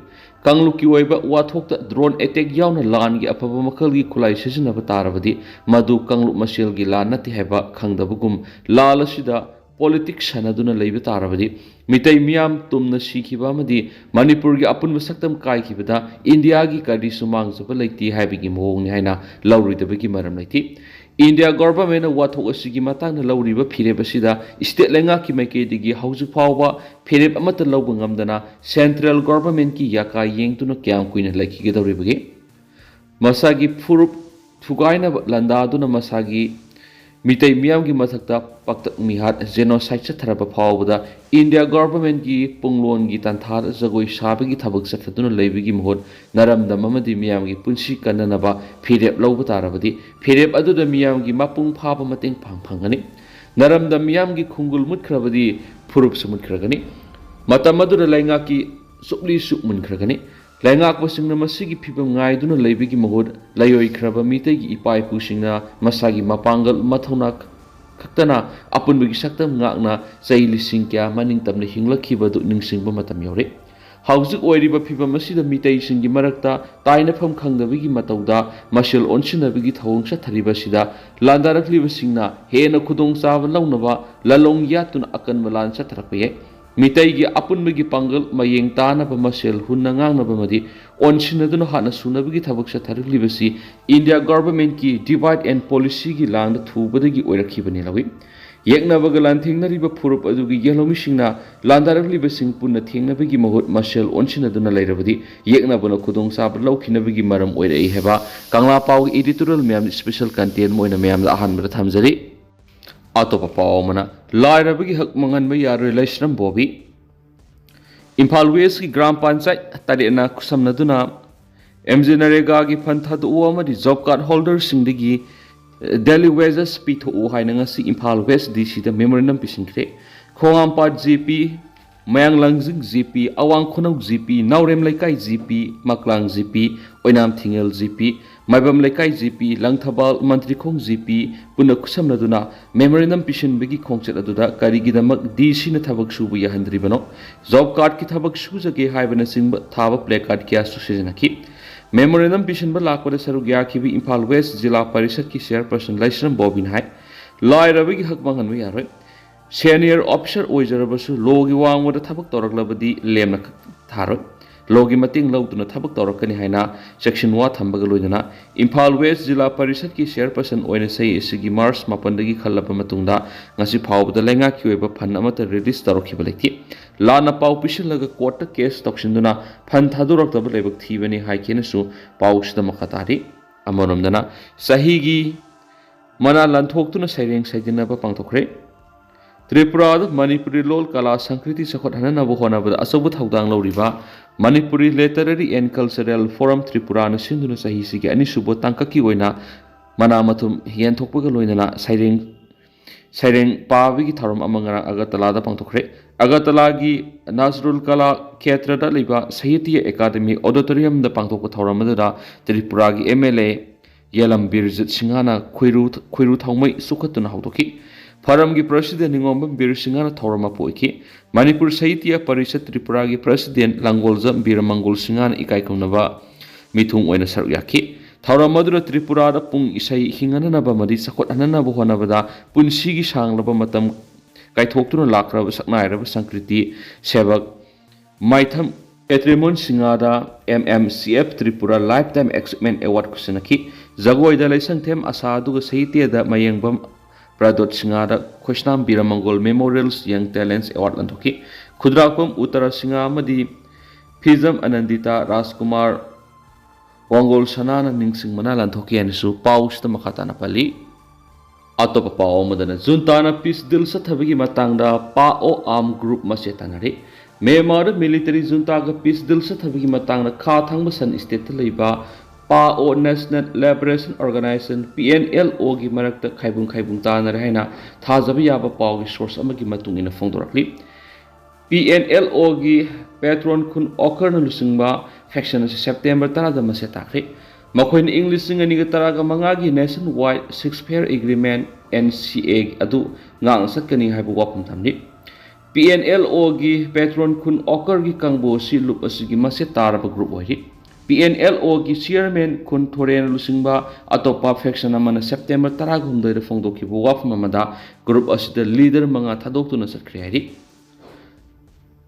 ꯀꯥꯡꯂꯨꯞꯀꯤ ꯑꯣꯏꯕ ꯋꯥꯊꯣꯛꯇ ꯗ꯭ꯔꯣꯟ ꯑꯦꯇꯦꯛ ꯌꯥꯎꯅ ꯂꯥꯟꯒꯤ ꯑꯐꯕ ꯃꯈꯜꯒꯤ ꯈꯨꯠꯂꯥꯏ ꯁꯤꯖꯤꯟꯅꯕ ꯇꯥꯔꯕꯗꯤ ꯃꯗꯨ ꯀꯥꯡꯂꯨꯞ ꯃꯁꯦꯜꯒꯤ ꯂꯥꯟ ꯅꯠꯇꯦ ꯍꯥꯏꯕ ꯈꯪꯗꯕꯒꯨꯝ, ꯂꯥꯟ ꯑꯁꯤꯗ ꯄꯣꯂꯤꯇꯤꯛꯁ ꯁꯥꯟꯅꯗꯨꯅ ꯂꯩꯕ ꯇꯥꯔꯕꯗꯤ ꯃꯤꯇꯩ ꯃꯤꯌꯥꯝ ꯇꯨꯝꯅ ꯁꯤꯈꯤꯕ ꯑꯃꯗꯤ ꯃꯅꯤꯄꯨꯔꯒꯤ ꯑꯄꯨꯟꯕ ꯁꯛꯇꯝ ꯀꯥꯏꯈꯤꯕꯗ ꯏꯟꯗꯤꯌꯥꯒꯤ ꯀꯔꯤꯁꯨ ꯃꯥꯡꯖꯕ ꯂꯩꯇꯦ ꯍꯥꯏꯕꯒꯤ ꯃꯑꯣꯡꯅꯤ ꯍꯥꯏꯅ ꯂꯧꯔꯣꯏꯗꯕꯒꯤ ꯃꯔꯝ ꯂꯩꯇꯦ꯫ ꯏꯟꯗꯤꯌꯥ ꯒꯣꯚꯔꯟꯃꯦꯟꯠꯅ ꯋꯥꯊꯣꯛ ꯑꯁꯤꯒꯤ ꯃꯇꯥꯡꯗ ꯂꯧꯔꯤꯕ ꯐꯤꯔꯦꯞ ꯑꯁꯤꯗ ꯁ꯭ꯇꯦꯠ ꯂꯩꯉꯥꯛꯀꯤ ꯃꯥꯏꯀꯩꯗꯒꯤ ꯍꯧꯖꯤꯛ ꯐꯥꯎꯕ ꯐꯤꯔꯦꯞ ꯑꯃꯠꯇ ꯂꯧꯕ ꯉꯝꯗꯅ ꯁꯦꯟꯇ꯭ꯔꯦꯜ ꯒꯣꯚꯔꯟꯃꯦꯟꯠꯀꯤ ꯌꯥꯀꯥ ꯌꯦꯡꯗꯨꯅ ꯀꯌꯥꯝ ꯀꯨꯏꯅ ꯂꯩꯈꯤꯒꯗꯧꯔꯤꯕꯒꯦ? ꯃꯁꯥꯒꯤ ꯐꯨꯔꯨꯞ ꯊꯨꯒꯥꯏꯅꯕ ꯂꯥꯟꯗꯥꯗꯨꯅ ꯃꯁꯥꯒꯤ ꯃꯤꯇꯩ ꯃꯤꯌꯥꯝꯒꯤ ꯃꯊꯛꯇ ꯄꯥꯛꯇꯛ ꯃꯤꯍꯥꯠ, ꯖꯦꯅꯣꯁꯥꯏꯗ ꯆꯠꯊꯔꯕ ꯐꯥꯎꯕꯗ ꯏꯟꯗꯤꯌꯥ ꯒꯣꯚꯔꯟꯃꯦꯟꯠꯀꯤ ꯄꯨꯡꯂꯣꯟꯒꯤ ꯇꯥꯟꯊꯥꯗ ꯖꯒꯣꯏ ꯁꯥꯕꯒꯤ ꯊꯕꯛ ꯆꯠꯊꯗꯨꯅ ꯂꯩꯕꯒꯤ ꯃꯍꯨꯠ ꯅꯔꯝꯗꯝ ꯑꯃꯗꯤ ꯃꯤꯌꯥꯝꯒꯤ ꯄꯨꯟꯁꯤ ꯀꯟꯅꯅꯕ ꯐꯤꯔꯦꯞ ꯂꯧꯕ ꯇꯥꯔꯕꯗꯤ ꯐꯤꯔꯦꯞ ꯑꯗꯨꯗ ꯃꯤꯌꯥꯝꯒꯤ ꯃꯄꯨꯡ ꯐꯥꯕ ꯃꯇꯦꯡ ꯄꯥꯡ ꯐꯪꯒꯅꯤ꯫ ꯅꯔꯝꯗꯝ ꯃꯤꯌꯥꯝꯒꯤ ꯈꯣꯡꯒꯨꯜ ꯃꯨꯠꯈ꯭ꯔꯕꯗꯤ ꯐꯨꯔꯨꯞꯁꯨ ꯃꯨꯠꯈ꯭ꯔꯒꯅꯤ꯫ ꯃꯇꯝ ꯑꯗꯨꯗ ꯂꯩꯉꯥꯛꯀꯤ ꯆꯨꯞꯂꯤꯁꯨ ꯃꯨꯟꯈ꯭ꯔꯒꯅꯤ꯫ ꯂꯩꯉꯥꯛꯄꯁꯤꯡꯅ ꯃꯁꯤꯒꯤ ꯐꯤꯚꯝ ꯉꯥꯏꯗꯨꯅ ꯂꯩꯕꯒꯤ ꯃꯍꯨꯠ ꯂꯩꯑꯣꯏꯈ꯭ꯔꯕ ꯃꯤꯇꯩꯒꯤ ꯏꯄꯥ ꯏꯄꯨꯁꯤꯡꯅ ꯃꯁꯥꯒꯤ ꯃꯄꯥꯡꯒꯜ ꯃꯊꯧꯅꯥ ꯈꯛꯇꯅ ꯑꯄꯨꯟꯕꯒꯤ ꯁꯛꯇꯝ ꯉꯥꯛꯅ ꯆꯍꯤ ꯂꯤꯁꯤꯡ ꯀꯌꯥ ꯃꯅꯤꯡ ꯇꯝꯅ ꯍꯤꯡꯂꯛꯈꯤꯕ ꯑꯗꯨ ꯅꯤꯡꯁꯤꯡꯕ ꯃꯇꯝ ꯌꯧꯔꯦ꯫ ꯍꯧꯖꯤꯛ ꯑꯣꯏꯔꯤꯕ ꯐꯤꯚꯝ ꯑꯁꯤꯗ ꯃꯤꯇꯩꯁꯤꯡꯒꯤ ꯃꯔꯛꯇ ꯇꯥꯏꯅꯐꯝ ꯈꯪꯗꯕꯒꯤ ꯃꯇꯧꯗ ꯃꯁꯦꯜ ꯑꯣꯟꯁꯤꯟꯅꯕꯒꯤ ꯊꯧꯑꯣꯡ ꯆꯠꯊꯔꯤꯕ ꯑꯁꯤꯗ ꯂꯥꯟꯗꯥꯔꯛꯂꯤꯕꯁꯤꯡꯅ ꯍꯦꯟꯅ ꯈꯨꯗꯣꯡꯆꯥꯕ ꯂꯧꯅꯕ ꯂꯥꯂꯣꯡ ꯌꯥꯠꯇꯨꯅ ꯑꯀꯟꯕ ꯂꯥꯟ ꯆꯠꯊꯔꯛꯄ ꯌꯥꯏ꯫ ꯃꯤꯇꯩꯒꯤ ꯑꯄꯨꯟꯕꯒꯤ ꯄꯥꯡꯒꯜ ꯃꯌꯦꯡ ꯇꯥꯅꯕ ꯃꯁꯦꯜ ꯍꯨꯟꯅ ꯉꯥꯡꯅꯕ ꯑꯃꯗꯤ ꯑꯣꯟꯁꯤꯟꯅꯗꯨꯅ ꯍꯥꯟꯅ ꯁꯨꯅꯕꯒꯤ ꯊꯕꯛ ꯆꯠꯊꯔꯛꯂꯤꯕꯁꯤ ꯏꯟꯗꯤꯌꯥ ꯒꯣꯚꯔꯟꯃꯦꯟꯠꯀꯤ divide and policyꯒꯤ ꯂꯥꯡꯗ ꯊꯨꯕꯗꯒꯤ ꯑꯣꯏꯔꯛꯈꯤꯕꯅꯤ ꯂꯧꯏ꯫ ꯌꯦꯛꯅꯕꯒ ꯂꯥꯟꯊꯦꯡꯅꯔꯤꯕ ꯐꯨꯔꯨꯞ ꯑꯗꯨꯒꯤ ꯌꯦꯜꯍꯧꯃꯤꯁꯤꯡꯅ ꯂꯥꯟꯗꯥꯔꯛꯂꯤꯕꯁꯤꯡ ꯄꯨꯟꯅ ꯊꯦꯡꯅꯕꯒꯤ ꯃꯍꯨꯠ ꯃꯁꯦꯜ ꯑꯣꯟꯁꯤꯟꯅꯗꯨꯅ ꯂꯩꯔꯕꯗꯤ ꯌꯦꯛꯅꯕꯅ ꯈꯨꯗꯣꯡꯆꯥꯕ ꯂꯧꯈꯤꯅꯕꯒꯤ ꯃꯔꯝ ꯑꯣꯏꯔꯛꯏ ꯍꯥꯏꯕ ꯀꯪꯂꯥ ꯄꯥꯎꯒꯤ editorial ꯃꯌꯥꯝꯗ special content ꯑꯃ ꯑꯣꯏꯅ ꯃꯌꯥꯝꯗ ꯑꯍꯥꯟꯕꯗ ꯊꯝꯖꯔꯤ꯫ ꯑꯇꯣꯞꯄ ꯄꯥꯎ ꯑꯃꯅ, ꯂꯥꯏꯔꯕꯒꯤ ꯍꯛ ꯃꯥꯡꯍꯟꯕ ꯌꯥꯔꯣꯏ, ꯂꯩꯁ꯭ꯔꯝ ꯕꯣꯕꯤ꯫ ꯏꯝꯐꯥꯜ ꯋꯦꯁꯀꯤ ꯒ꯭ꯔꯥꯝ ꯄꯟꯆꯥꯌꯠ ꯇꯔꯦꯠꯅ ꯈꯨꯠꯁꯝꯅꯗꯨꯅ ꯑꯦꯝ ꯖꯤ ꯅꯔꯦꯒꯥꯒꯤ ꯐꯟ ꯊꯥꯗꯣꯛꯎ ꯑꯃꯗꯤ ꯖꯣꯕ ꯀꯥꯔꯗ ꯍꯣꯜꯗꯔꯁꯤꯡꯗꯒꯤ ꯗꯦꯂꯤ ꯋꯦꯖꯦꯁ ꯄꯤꯊꯣꯛꯎ ꯍꯥꯏꯅ ꯉꯁꯤ ꯏꯝꯐꯥꯜ ꯋꯦꯁ ꯗꯤ ꯁꯤꯗ ꯃꯦꯃꯣꯔꯦꯟꯗꯝ ꯄꯤꯁꯤꯟꯈ꯭ꯔꯦ꯫ ꯈꯣꯡꯉꯥꯝꯄꯥꯠ ꯖꯦ ꯄꯤ ꯃꯌꯥꯡ ꯂꯥꯡꯖꯤꯡ ꯖꯤ ꯄꯤ, ꯑꯋꯥꯡ ꯈꯨꯅꯧ G P, Naorem Leikai G P, Maklang G P, Oinam Thingel G P, Maibam Leikai G P, Langthabal ꯃꯟꯇ꯭ꯔꯤꯈꯣꯡ ꯖꯤ ꯄꯤ, ꯄꯨꯟꯅ ꯈꯨꯠꯁꯝꯅꯗꯨꯅ memorandum ꯄꯤꯁꯤꯟꯕꯒꯤ ꯈꯣꯡꯆꯠ ꯑꯗꯨꯗ ꯀꯔꯤꯒꯤꯗꯃꯛ ꯗꯤ ꯁꯤꯅ ꯊꯕꯛ ꯁꯨꯕ ꯌꯥꯍꯟꯗ꯭ꯔꯤꯕꯅꯣ, job cardꯀꯤ ꯊꯕꯛ ꯁꯨꯖꯒꯦ ꯍꯥꯏꯕꯅꯆꯤꯡꯕ ꯊꯥꯕ placard ꯀꯌꯥꯁꯨ ꯁꯤꯖꯤꯟꯅꯈꯤ꯫ Memorandum ꯄꯤꯁꯤꯟꯕ ꯂꯥꯛꯄꯗ ꯁꯔꯨꯛ ꯌꯥꯈꯤꯕ ꯏꯝꯐꯥꯜ ꯋꯦꯁ ꯖꯤꯂꯥ ꯄꯔꯤꯁꯠꯀꯤ chairperson ꯂꯥꯏꯁ꯭ꯔꯝ ꯕꯣꯕꯤꯅ ꯍꯥꯏ, ꯂꯥꯏꯔꯕꯒꯤ ꯍꯛ ꯃꯥꯡꯍꯟꯕ ꯌꯥꯔꯣꯏ꯫ Senior officer ꯑꯣꯏꯖꯔꯕꯁꯨ ꯂꯣꯒꯤ ꯋꯥꯡꯃꯗ ꯊꯕꯛ ꯇꯧꯔꯛꯂꯕꯗꯤ ꯂꯦꯝꯅ ꯊꯥꯔꯣꯏ꯫ ꯂꯣꯒꯤ ꯃꯇꯦꯡ ꯂꯧꯗꯨꯅ ꯊꯕꯛ ꯇꯧꯔꯛꯀꯅꯤ ꯍꯥꯏꯅ ꯆꯦꯛꯁꯤꯟ ꯋꯥ ꯊꯝꯕꯒ ꯂꯣꯏꯅꯅ ꯏꯝꯐꯥꯜ ꯋꯦꯁ ꯖꯤꯂꯥ ꯄꯔꯤꯁꯠꯀꯤ chairperson ꯑꯣꯏꯅ ꯆꯍꯤ ꯑꯁꯤꯒꯤ ꯃꯥꯔꯆ ꯃꯥꯄꯟꯗꯒꯤ ꯈꯜꯂꯕ ꯃꯇꯨꯡꯗ ꯉꯁꯤ ꯐꯥꯎꯕꯗ ꯂꯩꯉꯥꯛꯀꯤ ꯑꯣꯏꯕ fund ꯑꯃꯠꯇ release ꯇꯧꯔꯛꯈꯤꯕ ꯂꯩꯇꯦ꯫ ꯂꯥꯟꯅ ꯄꯥꯎ ꯄꯤꯁꯤꯜꯂꯒ courtꯇ case ꯇꯧꯁꯤꯟꯗꯨꯅ fund ꯊꯥꯗꯣꯔꯛꯇꯕ ꯂꯥꯏꯕꯛ ꯊꯤꯕꯅꯤ ꯍꯥꯏꯈꯤꯅꯁꯨ ꯄꯥꯎꯁꯤꯗ ꯃꯈꯥ ꯇꯥꯔꯤ꯫ ꯑꯃꯔꯣꯝꯗꯅ ꯆꯍꯤꯒꯤ ꯃꯅꯥ ꯂꯟꯊꯣꯛꯇꯨꯅ ꯁꯩꯔꯦꯡ ꯁꯩꯗꯅꯕ ꯄꯥꯡꯊꯣꯛꯈ꯭ꯔꯦ꯫ ꯇ꯭ꯔꯤꯄꯨꯔꯥꯗ ꯃꯅꯤꯄꯨꯔꯤ ꯂꯣꯜ ꯀꯂꯥ ꯁꯪꯁꯀ꯭ꯔꯤꯇꯤ ꯆꯥꯎꯈꯠꯍꯟꯅꯕ ꯍꯣꯠꯅꯕꯗ ꯑꯆꯧꯕ ꯊꯧꯗꯥꯡ ꯂꯧꯔꯤꯕ Manipuri Literary and Cultural Forum ꯇ꯭ꯔꯤꯄꯨꯔꯥꯅ ꯁꯤꯟꯗꯨꯅ ꯆꯍꯤꯁꯤꯒꯤ ꯑꯅꯤꯁꯨꯕ ꯇꯥꯡꯀꯛꯀꯤ ꯑꯣꯏꯅ ꯃꯅꯥ ꯃꯊꯨꯝ ꯌꯦꯟꯊꯣꯛꯄꯒ ꯂꯣꯏꯅꯅ ꯁꯩꯔꯦꯡ ꯁꯩꯔꯦꯡ ꯄꯥꯕꯒꯤ ꯊꯧꯔꯝ ꯑꯃ ꯉꯔꯥꯡ ꯑꯒꯔꯇꯂꯥꯗ ꯄꯥꯡꯊꯣꯛꯈ꯭ꯔꯦ꯫ ꯑꯒꯔꯇꯂꯥꯒꯤ ꯅꯖꯔꯨꯜ ꯀꯂꯥ ꯈꯦꯇ꯭ꯔꯗ ꯂꯩꯕ ꯁꯥꯍꯤꯇ꯭ꯌ ꯑꯦꯀꯥꯗꯃꯤ auditoriumꯗ ꯄꯥꯡꯊꯣꯛꯄ ꯊꯧꯔꯝ ꯑꯗꯨꯗ ꯇ꯭ꯔꯤꯄꯨꯔꯥꯒꯤ ꯑꯦꯝ ꯑꯦꯜ ꯑꯦ ꯌꯦꯂꯝ ꯕꯤꯔꯖꯤꯠ ꯁꯤꯡꯍꯅ ꯈꯣꯏꯔꯨ, ꯈꯣꯏꯔꯨ ꯊꯥꯎꯃꯩ ꯆꯨꯈꯠꯇꯨꯅ ꯍꯧꯗꯣꯛꯈꯤ꯫ ꯐꯣꯔꯝꯒꯤ president ꯅꯤꯉꯣꯝꯕꯝ ꯕꯤꯔ ꯁꯤꯡꯍꯅ ꯊꯧꯔꯝ ꯑꯃ ꯄꯨꯏꯈꯤ꯫ ꯃꯅꯤꯄꯨꯔ ꯁꯥꯍꯤꯇ꯭ꯌ ꯄꯔꯤꯁꯠ ꯇ꯭ꯔꯤꯄꯨꯔꯥꯒꯤ president ꯂꯥꯡꯒꯣꯜꯖꯝ ꯕꯤꯔ ꯃꯪꯒꯣꯜ ꯁꯤꯡꯍꯅ ꯏꯀꯥꯏ ꯈꯨꯝꯅꯕ ꯃꯤꯊꯨꯡ ꯑꯣꯏꯅ ꯁꯔꯨꯛ ꯌꯥꯈꯤ꯫ ꯊꯧꯔꯝ ꯑꯗꯨꯗ ꯇ꯭ꯔꯤꯄꯨꯔꯥꯗ ꯄꯨꯡ ꯏꯁꯩ ꯍꯤꯡꯍꯟꯅꯅꯕ ꯑꯃꯗꯤ ꯆꯥꯎꯈꯠꯍꯟꯅꯅꯕ ꯍꯣꯠꯅꯕꯗ ꯄꯨꯟꯁꯤꯒꯤ ꯁꯥꯡꯂꯕ ꯃꯇꯝ ꯀꯥꯏꯊꯣꯛꯇꯨꯅ ꯂꯥꯛꯈ꯭ꯔꯕ ꯁꯛꯅꯥꯏꯔꯕ ꯁꯪꯀ꯭ꯔꯤꯇꯤ ꯁꯦꯕꯛ ꯃꯥꯏꯊꯝ ꯄꯦꯇ꯭ꯔꯤꯃꯣꯟ ꯁꯤꯡꯍꯗ M M C F Tripura Lifetime Achievement Award ꯈꯨꯠꯁꯤꯟꯅꯈꯤ꯫ ꯖꯒꯣꯏꯗ ꯂꯩꯁꯪꯊꯦꯝ ꯑꯁꯥ ꯑꯗꯨꯒ ꯁꯥꯍꯤꯇ꯭ꯌꯗ ꯃꯌꯦꯡꯕꯝ ꯄ꯭ꯔꯗꯣꯠ ꯁꯤꯡꯍꯗ ꯈꯣꯏꯁꯅꯥꯝ ꯕꯤꯔꯃꯪꯒꯣꯜ Memorials Young Talents Award ꯂꯟꯊꯣꯛꯈꯤ꯫ ꯈꯨꯗ꯭ꯔꯥꯛꯄꯝ ꯎꯠꯇꯔꯥ Singh ꯑꯃꯗꯤ ꯐꯤꯖꯝ ꯑꯅꯟꯗꯤꯇꯥ ꯔꯥꯖꯀꯨꯃꯥꯔ ꯋꯥꯡꯒꯣꯜ ꯁꯅꯥꯅ ꯅꯤꯡꯁꯤꯡ ꯃꯅꯥ ꯂꯟꯊꯣꯛꯈꯤ ꯍꯥꯏꯅꯁꯨ ꯄꯥꯎꯁꯤꯗ ꯃꯈꯥ ꯇꯥꯅ ꯄꯜꯂꯤ꯫ ꯑꯇꯣꯞꯄ ꯄꯥꯎ ꯑꯃꯗꯅ ꯖꯨꯟꯇꯥꯅ peace deal ꯆꯠꯊꯕꯒꯤ ꯃꯇꯥꯡꯗ ꯄꯥꯑꯣ arm group ꯃꯁꯦ ꯇꯥꯟꯅꯔꯤ꯫ ꯃ꯭ꯌꯥꯟꯃꯥꯔꯗ military ꯖꯨꯟꯇꯥꯒ peace deal ꯆꯠꯊꯕꯒꯤ ꯃꯇꯥꯡꯗ ꯈꯥ ꯊꯥꯡꯕ ꯁꯟ stateꯇ ꯂꯩꯕ ꯄꯥꯑꯣ National Liberation Organization P N L Oꯒꯤ ꯃꯔꯛꯇ ꯈꯥꯏꯕꯨꯡ ꯈꯥꯏꯕꯨꯡ ꯇꯥꯅꯔꯦ ꯍꯥꯏꯅ ꯊꯥꯖꯕ ꯌꯥꯕ ꯄꯥꯎꯒꯤ source ꯑꯃꯒꯤ ꯃꯇꯨꯡ ꯏꯟꯅ ꯐꯣꯡꯗꯣꯔꯛꯂꯤ꯫ ꯄꯤ ꯑꯦꯟ ꯑꯦꯜ ꯑꯣꯒꯤ ꯄꯦꯇ꯭ꯔꯣꯟ ꯈꯨꯟ ꯑꯣꯀꯔꯅ ꯂꯨꯆꯤꯡꯕ ꯐꯦꯛꯁꯟ ꯑꯁꯤ ꯁꯦꯞꯇꯦꯝꯕꯔ ꯇꯔꯥꯗ ꯃꯁꯦ ꯇꯥꯈ꯭ꯔꯦ꯫ ꯃꯈꯣꯏꯅ ꯏꯪ ꯂꯤꯁꯤꯡ ꯑꯅꯤꯒ ꯇꯔꯥꯒ ꯃꯉꯥꯒꯤ Nationwide Ceasefire Agreement, N C A, ꯑꯗꯨ ꯉꯥꯛꯅ ꯆꯠꯀꯅꯤ ꯍꯥꯏꯕ ꯋꯥꯐꯝ ꯊꯝꯂꯤ꯫ ꯄꯤ ꯑꯦꯟ ꯑꯦꯜ ꯑꯣꯒꯤ ꯄꯦꯇ꯭ꯔꯣꯟ ꯈꯨꯟ ꯑꯣꯀꯔꯒꯤ ꯀꯥꯡꯕꯨ ꯑꯁꯤ ꯂꯨꯞ ꯑꯁꯤꯒꯤ ꯃꯁꯦ ꯇꯥꯔꯕ ꯒ꯭ꯔꯨꯞ ꯑꯣꯏꯔꯤ꯫ ꯄꯤ ꯑꯦꯟ ꯑꯦꯜ ꯑꯣꯒꯤ ꯆꯤꯌꯔꯃꯦꯟ ꯈꯨꯟ ꯊꯣꯔꯦꯟ ꯂꯨꯆꯤꯡꯕ ꯑꯇꯣꯞꯄ ꯐꯦꯛꯁꯟ ꯑꯃꯅ ꯁꯦꯞꯇꯦꯝꯕꯔ ꯇꯔꯥꯍꯨꯝꯗꯣꯏꯗ ꯐꯣꯡꯗꯣꯛꯈꯤꯕ ꯋꯥꯐꯝ ꯑꯃꯗ ꯒ꯭ꯔꯨꯞ ꯑꯁꯤꯗ ꯂꯤꯗꯔ ꯃꯉꯥ ꯊꯥꯗꯣꯛꯇꯨꯅ ꯆꯠꯈ꯭ꯔꯦ ꯍꯥꯏꯔꯤ꯫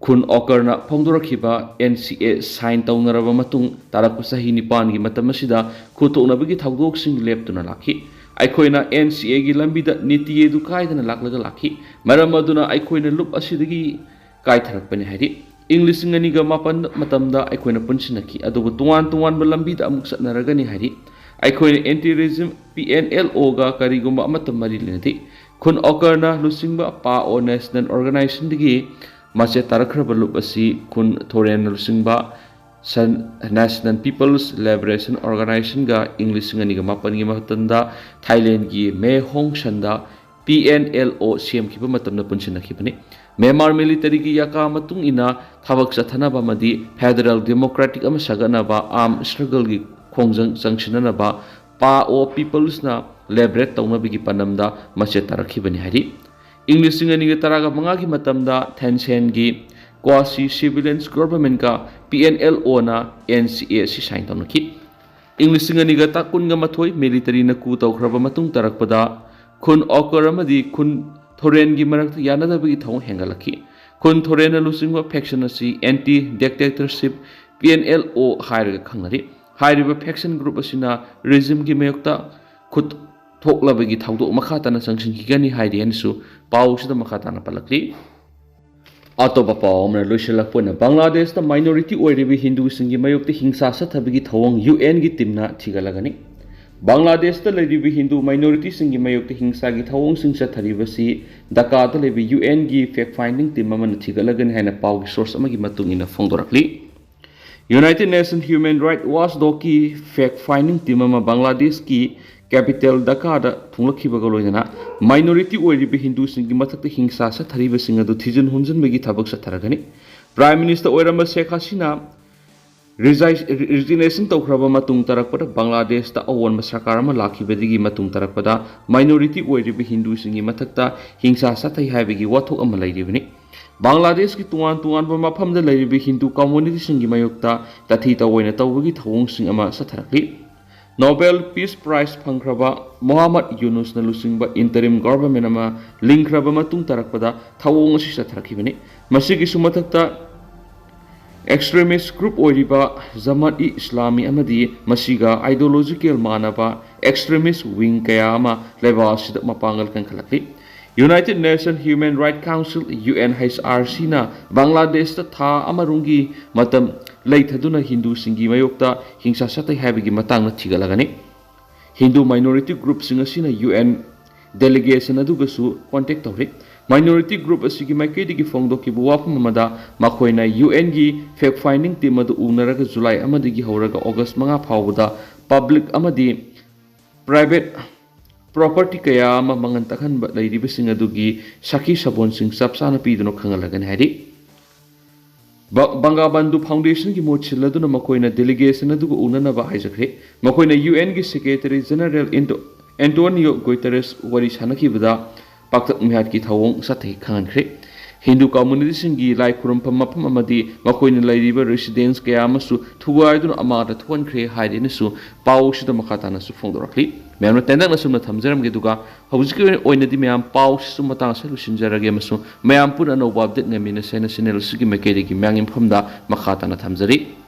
ꯈꯨꯟ ꯑꯣꯀꯔꯅ ꯐꯣꯡꯗꯣꯔꯛꯈꯤꯕ N C A ꯁꯥꯏꯟ ꯇꯧꯅꯔꯕ ꯃꯇꯨꯡ ꯇꯥꯔꯛꯄ ꯆꯍꯤ ꯅꯤꯄꯥꯟꯒꯤ ꯃꯇꯝ ꯑꯁꯤꯗ ꯈꯨꯠꯊꯣꯛꯅꯕꯒꯤ ꯊꯧꯗꯣꯛꯁꯤꯡ ꯂꯦꯞꯇꯨꯅ ꯂꯥꯛꯈꯤ꯫ ꯑꯩꯈꯣꯏꯅ N C Aꯒꯤ ꯂꯝꯕꯤꯗ ꯅꯤꯇꯤ ꯑꯗꯨ ꯀꯥꯏꯗꯅ ꯂꯥꯛꯂꯒ ꯂꯥꯛꯈꯤ꯫ ꯃꯔꯝ ꯑꯗꯨꯅ ꯑꯩꯈꯣꯏꯅ ꯂꯨꯞ ꯑꯁꯤꯗꯒꯤ ꯀꯥꯏꯊꯔꯛꯄꯅꯤ ꯍꯥꯏꯔꯤ꯫ ꯏꯪ ꯂꯤꯁꯤꯡ ꯑꯅꯤꯒ ꯃꯥꯄꯟ ꯃꯇꯝꯗ ꯑꯩꯈꯣꯏꯅ ꯄꯨꯟꯁꯤꯟꯅꯈꯤ, ꯑꯗꯨꯕꯨ ꯇꯣꯉꯥꯟ ꯇꯣꯉꯥꯟꯕ ꯂꯝꯕꯤꯗ ꯑꯃꯨꯛ ꯆꯠꯅꯔꯒꯅꯤ ꯍꯥꯏꯔꯤ꯫ ꯑꯩꯈꯣꯏꯅ anti regime P N L Oꯒ ꯀꯔꯤꯒꯨꯝꯕ ꯑꯃꯠꯇ ꯃꯔꯤ ꯂꯩꯅꯗꯦ꯫ ꯈꯨꯟ ꯑꯣꯀꯔꯅ ꯂꯨꯆꯤꯡꯕ ꯄꯥ ꯑꯣ National Organizationꯗꯒꯤ ꯃꯆꯦꯠ ꯇꯥꯔꯛꯈ꯭ꯔꯕ ꯂꯨꯞ ꯑꯁꯤ ꯈꯨꯟ ꯊꯣꯔꯦꯟꯅ ꯂꯨꯆꯤꯡꯕ San-, National People's Liberation Organizationꯒ ꯏꯪ ꯂꯤꯁꯤꯡ ꯑꯅꯤꯒ ꯃꯥꯄꯟꯒꯤ ꯃꯇꯝꯗ ꯊꯥꯏꯂꯦꯟꯒꯤ ꯃꯦ ꯍꯣꯡ ꯁꯟꯗ P N L O ꯁꯦꯝꯈꯤꯕ ꯃꯇꯝꯗ ꯄꯨꯟꯁꯤꯟꯅꯈꯤꯕꯅꯤ꯫ ꯃ꯭ꯌꯥꯟꯃꯥꯔ ꯃꯤꯂꯤꯇꯔꯤꯒꯤ ꯌꯥꯀꯥ ꯃꯇꯨꯡ ꯏꯟꯅ ꯊꯕꯛ ꯆꯠꯊꯅꯕ ꯑꯃꯗꯤ ꯐꯦꯗꯔꯦꯜ ꯗꯦꯃꯣꯀ꯭ꯔꯦꯇꯤꯛ ꯑꯃ ꯁꯥꯒꯠꯅꯕ ꯑꯥꯔꯝ ꯁ꯭ꯇ꯭ꯔꯒꯜꯒꯤ ꯈꯣꯡꯖꯪ ꯆꯪꯁꯤꯟꯅꯅꯕ ꯄꯥ ꯑꯣ ꯄꯤꯄꯜꯁꯅ ꯂꯤꯕꯔꯦꯠ ꯇꯧꯅꯕꯒꯤ ꯄꯥꯟꯗꯝꯗ ꯃꯆꯦꯠ ꯇꯥꯔꯛꯈꯤꯕꯅꯤ ꯍꯥꯏꯔꯤ꯫ ꯏꯪ ꯂꯤꯁꯤꯡ ꯑꯅꯤꯒ ꯇꯔꯥꯒ ꯃꯉꯥꯒꯤ ꯃꯇꯝꯗ ꯊꯦꯟꯁꯦꯟꯒꯤ quasi civilian governmentꯀ P N L Oꯅ N C A ꯑꯁꯤ ꯁꯥꯏꯟ ꯇꯧꯅꯈꯤ꯫ ꯏꯪ ꯂꯤꯁꯤꯡ ꯑꯅꯤꯒ ꯀꯨꯟꯒ ꯃꯥꯊꯣꯏ ꯃꯤꯂꯤꯇꯔꯤꯅ coup ꯇꯧꯈ꯭ꯔꯕ ꯃꯇꯨꯡ ꯇꯥꯔꯛꯄꯗ ꯈꯨꯟ ꯑꯣꯀꯔ ꯑꯃꯗꯤ ꯈꯨꯟ ꯊꯣꯔꯦꯟꯒꯤ ꯃꯔꯛꯇ ꯌꯥꯅꯗꯕꯒꯤ ꯊꯧꯑꯣꯡ ꯍꯦꯟꯒꯠꯂꯛꯈꯤ꯫ ꯈꯨꯟ ꯊꯣꯔꯦꯟꯅ ꯂꯨꯆꯤꯡꯕ ꯐꯦꯛꯁꯟ ꯑꯁꯤ anti dictatorship P N L O ꯍꯥꯏꯔꯒ ꯈꯪꯅꯔꯤ꯫ ꯍꯥꯏꯔꯤꯕ ꯐꯦꯛꯁꯟ ꯒ꯭ꯔꯨꯞ ꯑꯁꯤꯅ ꯔꯦꯖꯤꯝꯒꯤ ꯃꯥꯌꯣꯛꯇ ꯈꯨꯠ ꯊꯣꯛꯂꯕꯒꯤ ꯊꯧꯗꯣꯛ ꯃꯈꯥ ꯇꯥꯅ ꯆꯪꯁꯤꯟꯈꯤꯒꯅꯤ ꯍꯥꯏꯔꯤ ꯍꯥꯏꯅꯁꯨ ꯄꯥꯎ ꯑꯁꯤꯗ ꯃꯈꯥ ꯇꯥꯅ ꯄꯜꯂꯛꯂꯤ꯫ ꯑꯇꯣꯞꯄ ꯄꯥꯎ ꯑꯃꯅ ꯂꯣꯏꯁꯤꯜꯂꯛꯄ ꯑꯣꯏꯅ ꯕꯪꯒ꯭ꯂꯥꯗꯦꯁꯇ minority ꯑꯣꯏꯔꯤꯕ ꯍꯤꯟꯗꯨꯁꯤꯡꯒꯤ ꯃꯥꯌꯣꯛꯇ ꯍꯤꯡꯁꯥ ꯆꯠꯊꯕꯒꯤ ꯊꯧꯑꯣꯡ U Nꯒꯤ ꯇꯤꯝꯅ ꯊꯤꯒꯠꯂꯒꯅꯤ꯫ ꯕꯪꯒ꯭ꯂꯥꯗꯦꯁꯇ ꯂꯩꯔꯤꯕ ꯍꯤꯟꯗꯨ minorityꯁꯤꯡꯒꯤ ꯃꯥꯌꯣꯛꯇ ꯍꯤꯡꯁꯥꯒꯤ ꯊꯧꯑꯣꯡꯁꯤꯡ ꯆꯠꯊꯔꯤꯕꯁꯤ ꯙꯥꯀꯥꯗ ꯂꯩꯕ U Nꯒꯤ fact finding team ꯑꯃꯅ ꯊꯤꯒꯠꯂꯒꯅꯤ ꯍꯥꯏꯅ ꯄꯥꯎꯒꯤ source ꯑꯃꯒꯤ ꯃꯇꯨꯡ ꯏꯟꯅ ꯐꯣꯡꯗꯣꯔꯛꯂꯤ꯫ United Nations Human Rights Watchdogꯀꯤ fact finding team ꯑꯃ ꯕꯪꯒ꯭ꯂꯥꯗꯦꯁꯀꯤ capital Dhaka ꯗ ꯊꯨꯡꯂꯛꯈꯤꯕꯒ ꯂꯣꯏꯅꯅ minority ꯑꯣꯏꯔꯤꯕ ꯍꯤꯟꯗꯨꯁꯤꯡꯒꯤ ꯃꯊꯛꯇ ꯍꯤꯡꯁꯥ ꯆꯠꯊꯔꯤꯕꯁꯤꯡ ꯑꯗꯨ ꯊꯤꯖꯤꯟ ꯍꯨꯝꯖꯤꯟꯕꯒꯤ ꯊꯕꯛ ꯆꯠꯊꯔꯒꯅꯤ꯫ Prime Minister ꯑꯣꯏꯔꯝꯕ ꯁꯦꯈ ꯍꯁꯤꯅꯥ resign-, resignation ꯇꯧꯈ꯭ꯔꯕ ꯃꯇꯨꯡ ꯇꯥꯔꯛꯄꯗ ꯕꯪꯒ꯭ꯂꯥꯗꯦꯁꯇ ꯑꯑꯣꯟꯕ ꯁꯔꯀꯥꯔ ꯑꯃ ꯂꯥꯛꯈꯤꯕꯗꯒꯤ ꯃꯇꯨꯡ ꯇꯥꯔꯛꯄꯗ minority ꯑꯣꯏꯔꯤꯕ ꯍꯤꯟꯗꯨꯁꯤꯡꯒꯤ ꯃꯊꯛꯇ ꯍꯤꯡꯁꯥ ꯆꯠꯊꯩ ꯍꯥꯏꯕꯒꯤ ꯋꯥꯊꯣꯛ ꯑꯃ ꯂꯩꯔꯤꯕꯅꯤ꯫ ꯕꯪꯒ꯭ꯂꯥꯗꯦꯁꯀꯤ ꯇꯣꯉꯥꯟ ꯇꯣꯉꯥꯟꯕ ꯃꯐꯝꯗ ꯂꯩꯔꯤꯕ ꯍꯤꯟꯗꯨ community ꯁꯤꯡꯒꯤ ꯃꯥꯌꯣꯛꯇ ꯇꯥꯊꯤ ꯇꯥꯑꯣꯏꯅ ꯇꯧꯕꯒꯤ ꯊꯧꯑꯣꯡꯁꯤꯡ ꯑꯃ ꯆꯠꯊꯔꯛꯂꯤ꯫ Nobel Peace Prize ꯐꯪꯈ꯭ꯔꯕ ꯃꯣꯍꯥꯃꯗ ꯌꯨꯅꯨꯁꯅ ꯂꯨꯆꯤꯡꯕ interim government ꯑꯃ ꯂꯤꯡꯈ꯭ꯔꯕ ꯃꯇꯨꯡ ꯇꯥꯔꯛꯄꯗ ꯊꯧꯑꯣꯡ ꯑꯁꯤ ꯆꯠꯊꯔꯛꯈꯤꯕꯅꯤ꯫ ꯃꯁꯤꯒꯤꯁꯨ ꯃꯊꯛꯇ extremist group ꯑꯣꯏꯔꯤꯕ ꯖꯃꯥꯠ-ꯏ-ꯏꯁꯂꯥꯃꯤ ꯑꯃꯗꯤ ꯃꯁꯤꯒ ideological ꯃꯥꯟꯅꯕ extremist wing ꯀꯌꯥ ꯑꯃ ꯂꯩꯕꯥꯛ ꯑꯁꯤꯗ ꯃꯄꯥꯡꯒꯜ ꯀꯟꯈꯠꯂꯛꯂꯤ꯫ United Nations Human Rights Council, U N H R C ꯅ ꯕꯪꯒ꯭ꯂꯥꯗꯦꯁꯇ ꯊꯥ ꯑꯃꯔꯣꯝꯒꯤ ꯃꯇꯝ ꯂꯩꯊꯗꯨꯅ ꯍꯤꯟꯗꯨꯁꯤꯡꯒꯤ ꯃꯥꯌꯣꯛꯇ ꯍꯤꯡꯁꯥ ꯆꯠꯊꯩ ꯍꯥꯏꯕꯒꯤ ꯃꯇꯥꯡꯗ ꯊꯤꯒꯠꯂꯒꯅꯤ꯫ ꯍꯤꯟꯗꯨ minority group ꯁꯤꯡ ꯑꯁꯤꯅ U N delegation ꯑꯗꯨꯒꯁꯨ contact ꯇꯧꯔꯤ꯫ Minority group ꯑꯁꯤꯒꯤ ꯃꯥꯏꯀꯩꯗꯒꯤ ꯐꯣꯡꯗꯣꯛꯈꯤꯕ ꯋꯥꯐꯝ ꯑꯃꯗ ꯃꯈꯣꯏꯅ U N ꯒꯤ fact finding team ꯑꯗꯨ ꯎꯅꯔꯒ ꯖꯨꯂꯥꯏ ꯑꯃꯗꯒꯤ ꯍꯧꯔꯒ ꯑꯣꯒꯁ ꯃꯉꯥ ꯐꯥꯎꯕꯗ public ꯑꯃꯗꯤ private property ꯀꯌꯥ ꯑꯃ ꯃꯥꯡꯍꯟ ꯇꯥꯛꯍꯟꯕ ꯂꯩꯔꯤꯕꯁꯤꯡ ꯑꯗꯨꯒꯤ ꯁꯥꯈꯤ ꯁꯥꯕꯣꯟꯁꯤꯡ ꯆꯞ ꯆꯥꯅ ꯄꯤꯗꯨꯅ ꯈꯪꯍꯜꯂꯒꯅꯤ ꯍꯥꯏꯔꯤ꯫ ꯕ-, ꯕꯪꯒꯥꯕꯟꯙꯨ Foundation ꯒꯤ ꯃꯍꯨꯠ ꯁꯤꯜꯂꯗꯨꯅ ꯃꯈꯣꯏꯅ delegation ꯑꯗꯨꯒ ꯎꯅꯅꯕ ꯍꯥꯏꯖꯈ꯭ꯔꯦ꯫ ꯃꯈꯣꯏꯅ U N ꯒꯤ Secretary General ꯑꯦꯟꯇꯣ-, ꯑꯦꯟꯇꯣꯅꯤꯌꯣ ꯒꯨꯇꯦꯔꯦꯁ ꯋꯥꯔꯤ ꯁꯥꯅꯈꯤꯕꯗ ꯄꯥꯛꯇꯛ ꯃꯤꯍꯥꯠꯀꯤ ꯊꯧꯑꯣꯡ ꯆꯠꯊꯩ ꯈꯪꯍꯟꯈ꯭ꯔꯦ꯫ ꯍꯤꯟꯗꯨ community ꯁꯤꯡꯒꯤ ꯂꯥꯏ ꯈꯨꯔꯨꯝꯐꯝ ꯃꯐꯝ ꯑꯃꯗꯤ ꯃꯈꯣꯏꯅ ꯂꯩꯔꯤꯕ residence ꯀꯌꯥ ꯑꯃꯁꯨ ꯊꯨꯒꯥꯏꯗꯨꯅ ꯑꯃꯥꯡꯗ ꯊꯣꯛꯍꯟꯈ꯭ꯔꯦ ꯍꯥꯏꯔꯦꯅꯁꯨ ꯄꯥꯎ ꯑꯁꯤꯗ ꯃꯈꯥ ꯇꯥꯅꯁꯨ ꯐꯣꯡꯗꯣꯔꯛꯂꯤ꯫ ꯃꯌꯥꯝꯅ ꯇꯦꯟꯇꯛꯅ ꯁꯨꯝꯅ ꯊꯝꯖꯔꯝꯒꯦ, ꯑꯗꯨꯒ ꯍꯧꯖꯤꯛꯀꯤ ꯑꯣꯏꯅ, ꯑꯣꯏꯅꯗꯤ ꯃꯌꯥꯝ ꯄꯥꯎ ꯑꯁꯤꯁꯨ ꯃꯇꯥꯡ ꯑꯁꯤꯗ ꯂꯣꯏꯁꯤꯟꯖꯔꯒꯦ ꯑꯃꯁꯨꯡ ꯃꯌꯥꯝ ꯄꯨꯟꯅ ꯑꯅꯧꯕ update ꯉꯥꯏꯃꯤꯟꯅꯁꯦ ꯍꯥꯏꯅ channel ꯑꯁꯤꯒꯤ ꯃꯥꯏꯀꯩꯗꯒꯤ ꯃꯌꯥꯝꯒꯤ ꯃꯐꯝꯗ ꯃꯈꯥ ꯇꯥꯅ ꯊꯝꯖꯔꯤ꯫